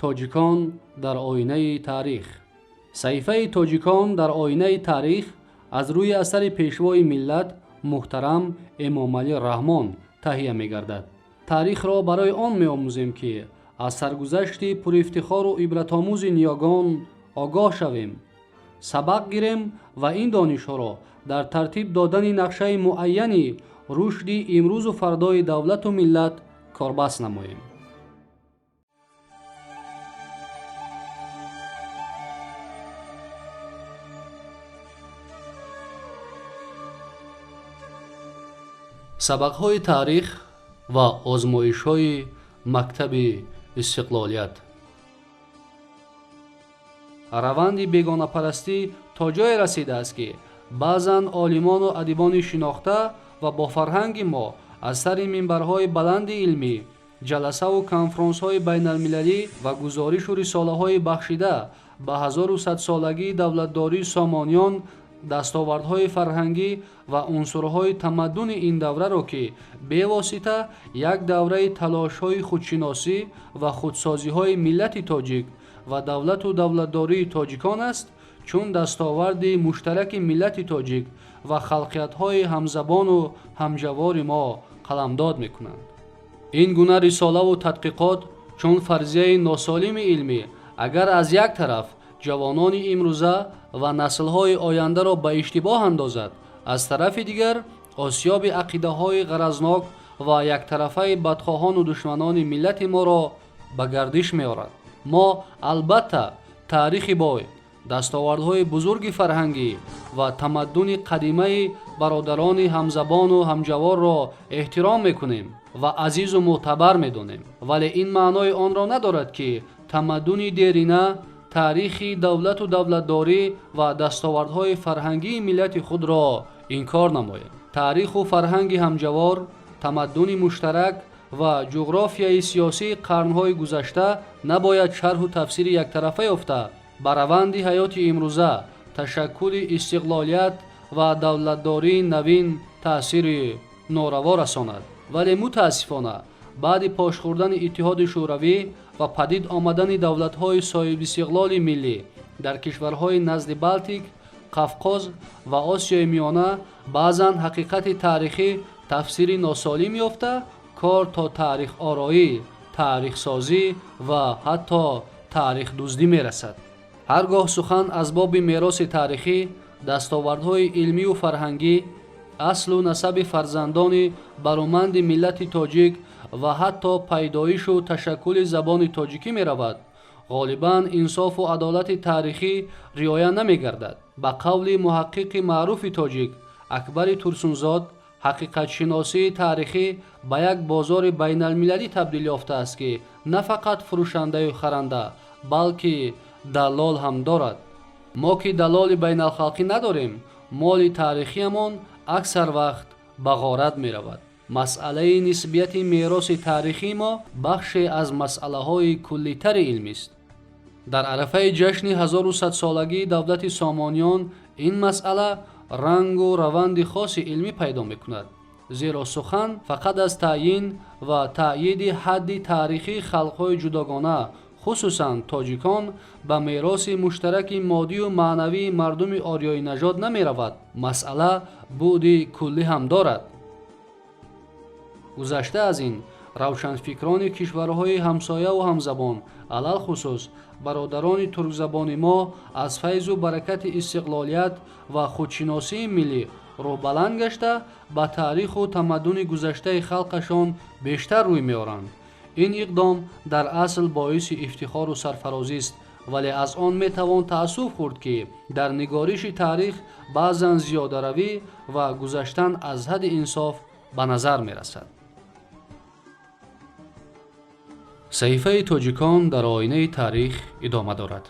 Тоҷикон дар оинаи таърих. Саҳифаи Тоҷикон дар оинаи таърих аз рӯи асари Пешвои миллат муҳтарам Эмомалӣ Раҳмон таҳия мегардад. Таърихро барои он меомӯзем, ки аз саргузашти пурифтихору ибратомӯзи ниёгон огоҳ шавем, сабақ гирем ва ин донишҳоро дар тартиб додани нақшаи муайяни рушди имрӯзу фардои давлату миллат корбаст намоем. Сабақҳои таърих ва озмоишҳои мактаби истиқлолият. Раванди бегонапарастӣ то ҷое расидааст, ки баъзан олимону адибони шинохта ва бо фарҳанги мо аз сари минбарҳои баланди илмӣ, ҷаласаву конфронсҳои байналмилалӣ ва гузоришу рисолаҳои бахшида ба 1100-солагии давлатдории Сомониён дастовардҳои фарҳангӣ ва унсурҳои тамаддуни ин давраро, ки бевосита як давраи талошҳои худшиносӣ ва худсозиҳои миллати тоҷик ва давлату давлатдории тоҷикон аст, чун дастоварди муштараки миллати тоҷик ва халқиятҳои ҳамзабону ҳамҷавори мо қаламдод мекунанд. Ин гуна рисолаву тадқиқот чун фарзияи носолими илмӣ агар аз як тараф ҷавонони имрӯза ва наслҳои ояндаро ба иштибоҳ андозад, аз тарафи дигар осиёби ақидаҳои ғаразнок ва яктарафаи бадхоҳону душманони миллати моро ба гардиш меорад. Мо албатта таърихи бой, дастовардҳои бузурги фарҳангӣ ва тамаддуни қадимаи бародарони ҳамзабону ҳамҷаворро эҳтиром мекунем ва азизу мӯътабар медонем, вале ин маънои онро надорад, ки тамаддуни дерина, таърихи давлату давлатдорӣ ва дастовардҳои фарҳангии миллати худро инкор намоем. Таъриху фарҳанги ҳамҷавор, тамаддуни муштарак ва ҷуғрофияи сиёсии қарнҳои гузашта набояд шарҳу тафсири яктарафа ёфта, ба раванди ҳаёти имрӯза, ташаккули истиқлолият ва давлатдории навин таъсири нораво расонад. Вале мутаассифона, баъди пош хӯрдани Иттиҳоди Шӯравӣ ва падид омадани давлатҳои соҳибистиқлоли миллӣ дар кишварҳои назди Балтик, Қафқоз ва Осиёи Миёна, баъзан ҳақиқати таърихӣ тафсири носолим ёфта, кор то таърихороӣ, таърихсозӣ ва ҳатто таърихдуздӣ мерасад. Ҳар гоҳ сухан аз боби мероси таърихӣ, дастовардҳои илмию фарҳангӣ, аслу насаби фарзандони бароманди миллати тоҷик ва ҳатто пайдоишу ташаккули забони тоҷикӣ меравад, ғолибан инсофу адолати таърихӣ риоя намегардад. Ба қавли муҳаққиқи маъруфи тоҷик Акбари Турсунзод, ҳақиқатшиносии таърихӣ ба як бозори байналмилалӣ табдил ёфтааст, ки на фақат фурӯшандаю харанда, балки даллол ҳам дорад. Мо ки даллоли байналхалқӣ надорем, моли таърихиамон аксар вақт ба ғорат меравад. Масъалаи нисбияти мероси таърихии мо бахше аз масъалаҳои куллитари илмист. Дар арафаи ҷашни 1100-солагии давлати Сомониён ин масъала рангу раванди хоси илмӣ пайдо мекунад, зеро сухан фақат аз таъйин ва таъйиди ҳадди таърихии халқҳои ҷудогона, хусусан тоҷикон, ба мероси муштараки моддию маънавии мардуми ориёинажод намеравад. Масъала буъди куллӣ ҳам дорад. Гузашта аз ин, равшанфикрони кишварҳои ҳамсояву ҳамзабон, алалхусус бародарони туркзабони мо, аз файзу баракати истиқлолият ва худшиносии миллӣ рӯҳбаланд гашта, ба таъриху тамаддуни гузаштаи халқашон бештар рӯй меоранд. Ин иқдом дар асл боиси ифтихору сарфарозист, вале аз он метавон таассуф хӯрд, ки дар нигориши таърих баъзан зиёдаравӣ ва гузаштан аз ҳадди инсоф ба назар мерасад. Саҳифаи Тоҷикон дар оинаи таърих идома дорад.